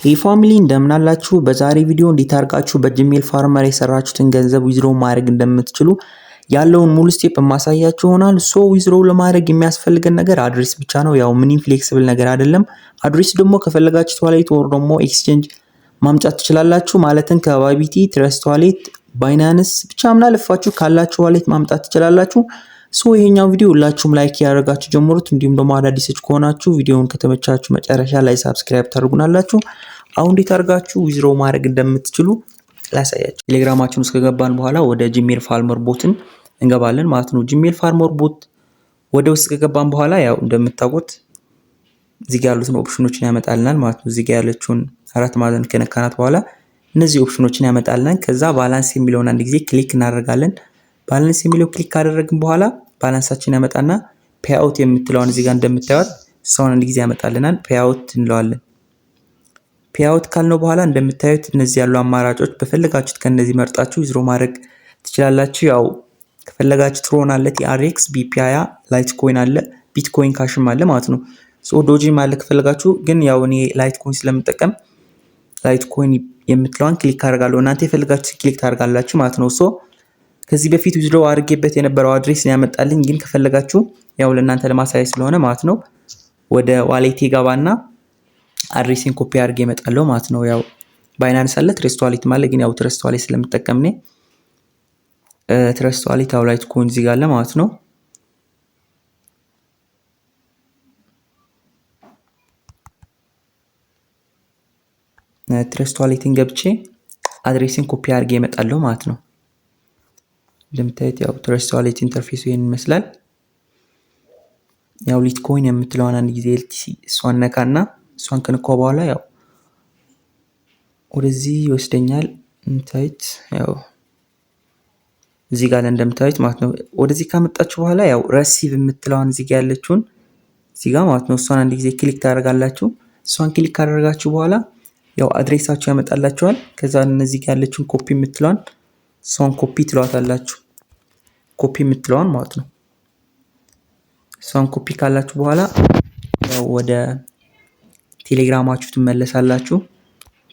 Hey family፣ እንደምን አላችሁ? በዛሬ ቪዲዮ እንዴት አድርጋችሁ በ Gmail Farmer የሰራችሁትን ገንዘብ withdraw ማድረግ እንደምትችሉ ያለውን ሙሉ step የማሳያችሁ ይሆናል። So withdraw ለማድረግ የሚያስፈልገን ነገር address ብቻ ነው። ያው ምንም flexible ነገር አይደለም። Address ደግሞ ከፈለጋችሁት wallet ወይ ደግሞ exchange ማምጣት ትችላላችሁ። ማለትም ከ Bybit፣ Trust Wallet፣ Binance ብቻ ምናልፋችሁ ካላችሁ wallet ማምጣት ትችላላችሁ። So ይሄኛው ቪዲዮ ሁላችሁም like ያደረጋችሁ ጀምሩት። እንዲሁም ደግሞ አዳዲሶች ከሆናችሁ ቪዲዮውን ከተመቻችሁ መጨረሻ ላይ subscribe ታደርጉናላችሁ። አሁን እንዴት አድርጋችሁ withdraw ማድረግ እንደምትችሉ ላሳያችሁ። ቴሌግራማችን ውስጥ ከገባን በኋላ ወደ Gmail Farmer bot ን እንገባለን ማለት ነው። Gmail Farmer bot ወደ ውስጥ ከገባን በኋላ ያው እንደምታውቁት እዚህ ጋር ያሉትን option ኦችን ያመጣልናል ማለት ነው። እዚህ ጋር ያለችውን አራት ማዕዘን ከነካናት በኋላ እነዚህ option ኦችን ያመጣልናል። ከዛ balance የሚለውን አንድ ጊዜ click እናደርጋለን። Balance የሚለው click ካደረግን በኋላ balance ኣችን ያመጣና payout የምትለውን እዚህ ጋር እንደምታዩት እሷን አንድ ጊዜ ያመጣልናል። Payout እንለዋለን። Payout ካልነው በኋላ እንደምታዩት እነዚህ ያሉ አማራጮች በፈለጋችሁት ከነዚህ መርጣችሁ withdraw ማድረግ ትችላላችሁ። ያው ከፈለጋችሁ Tron አለ፣ TRX፣ BEP20፣ Litecoin አለ፣ Bitcoin Cash ም አለ ማለት ነው። So Doge ም አለ ከፈለጋችሁ። ግን ያው እኔ Litecoin ስለምጠቀም Litecoin የምትለዋን click አደርጋለሁ። እናንተ የፈለጋችሁ click ታደርጋላችሁ ማለት ነው። So ከዚህ በፊት withdraw አድርጌበት የነበረው address ነው ያመጣልኝ። ግን ከፈለጋችሁ ያው ለእናንተ ለማሳየት ስለሆነ ማለት ነው ወደ wallet ኤ ገባና address ኤን copy አድርጌ እመጣለሁ ማለት ነው። ያው Binance አለ፣ Trust Wallet አለ። ግን ያው Trust Wallet ስለምጠቀም እኔ Trust Wallet ያው Litecoin እዚህ ጋር አለ ማለት ነው። Trust Wallet ን ገብቼ address ኤን copy አድርጌ እመጣለሁ ማለት ነው። እንደምታዩት ያው Trust Wallet interface ኡ ይሄን ይመስላል። ያው Litecoin የምትለዋን አንድ ጊዜ LTC እሷን ነካና እሷን ከነካው በኋላ ያው ወደዚህ ይወስደኛል። እንደምታዩት ያው እዚህ ጋር እንደምታዩት ማለት ነው። ወደዚህ ካመጣችሁ በኋላ ያው receive የምትለዋን እዚህ ጋር ያለችውን እዚህ ጋር ማለት ነው እሷን አንድ ጊዜ click ታደርጋላችሁ። እሷን click ካደረጋችሁ በኋላ ያው address ኣችሁ ያመጣላችኋል። ከዛ እነዚህ ጋር ያለችውን ኮፒ የምትለዋን እሷን ኮፒ ትለዋታላችሁ። ኮፒ የምትለዋን ማለት ነው። እሷን ኮፒ ካላችሁ በኋላ ያው ወደ ቴሌግራማችሁ ትመለሳላችሁ።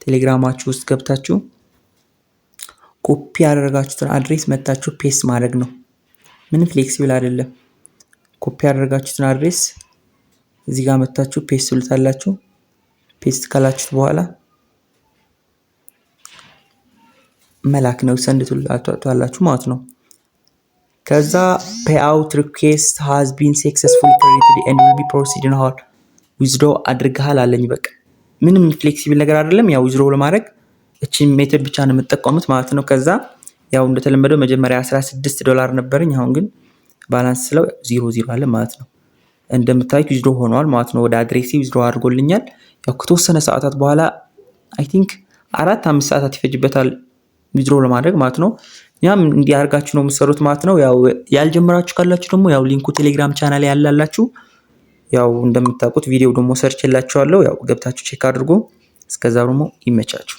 ቴሌግራማችሁ ውስጥ ገብታችሁ ኮፒ ያደረጋችሁትን address መታችሁ paste ማድረግ ነው። ምንም flexible አይደለም። ኮፒ ያደረጋችሁትን address እዚህ ጋር መታችሁ paste ትሉታላችሁ። Paste ካላችሁት በኋላ መላክ ነው፣ send ትሉታላችሁ ማለት ነው። ከዛ "Payout request has been successfully created and will be proceed in hour"፣ withdraw አድርገሃል አለኝ። በቃ ምንም flexible ነገር አይደለም። ያው withdraw ለማድረግ እቺን method ብቻ ነው የምጠቀሙት ማለት ነው። ከዛ ያው እንደተለመደው መጀመሪያ 16 ዶላር ነበረኝ። አሁን ግን balance ስለው 0 0 አለ ማለት ነው። እንደምታዩት withdraw ሆኗል ማለት ነው። ወደ address ኤ withdraw አድርጎልኛል። ያው ከተወሰነ ሰዓታት በኋላ፣ I think 4-5 ሰዓታት ይፈጅበታል withdraw ለማድረግ ማለት ነው። ያም እንዲህ አድርጋችሁ ነው የምትሰሩት ማለት ነው። ያው ያልጀመራችሁ ካላችሁ ደግሞ ያው link ኡ ቴሌግራም ቻናል ያላላችሁ ያው እንደምታውቁት ቪዲዮ ደግሞ ሰርቼላችኋለሁ። ያው ገብታችሁ check አድርጉ። እስከዛ ደግሞ ይመቻችሁ።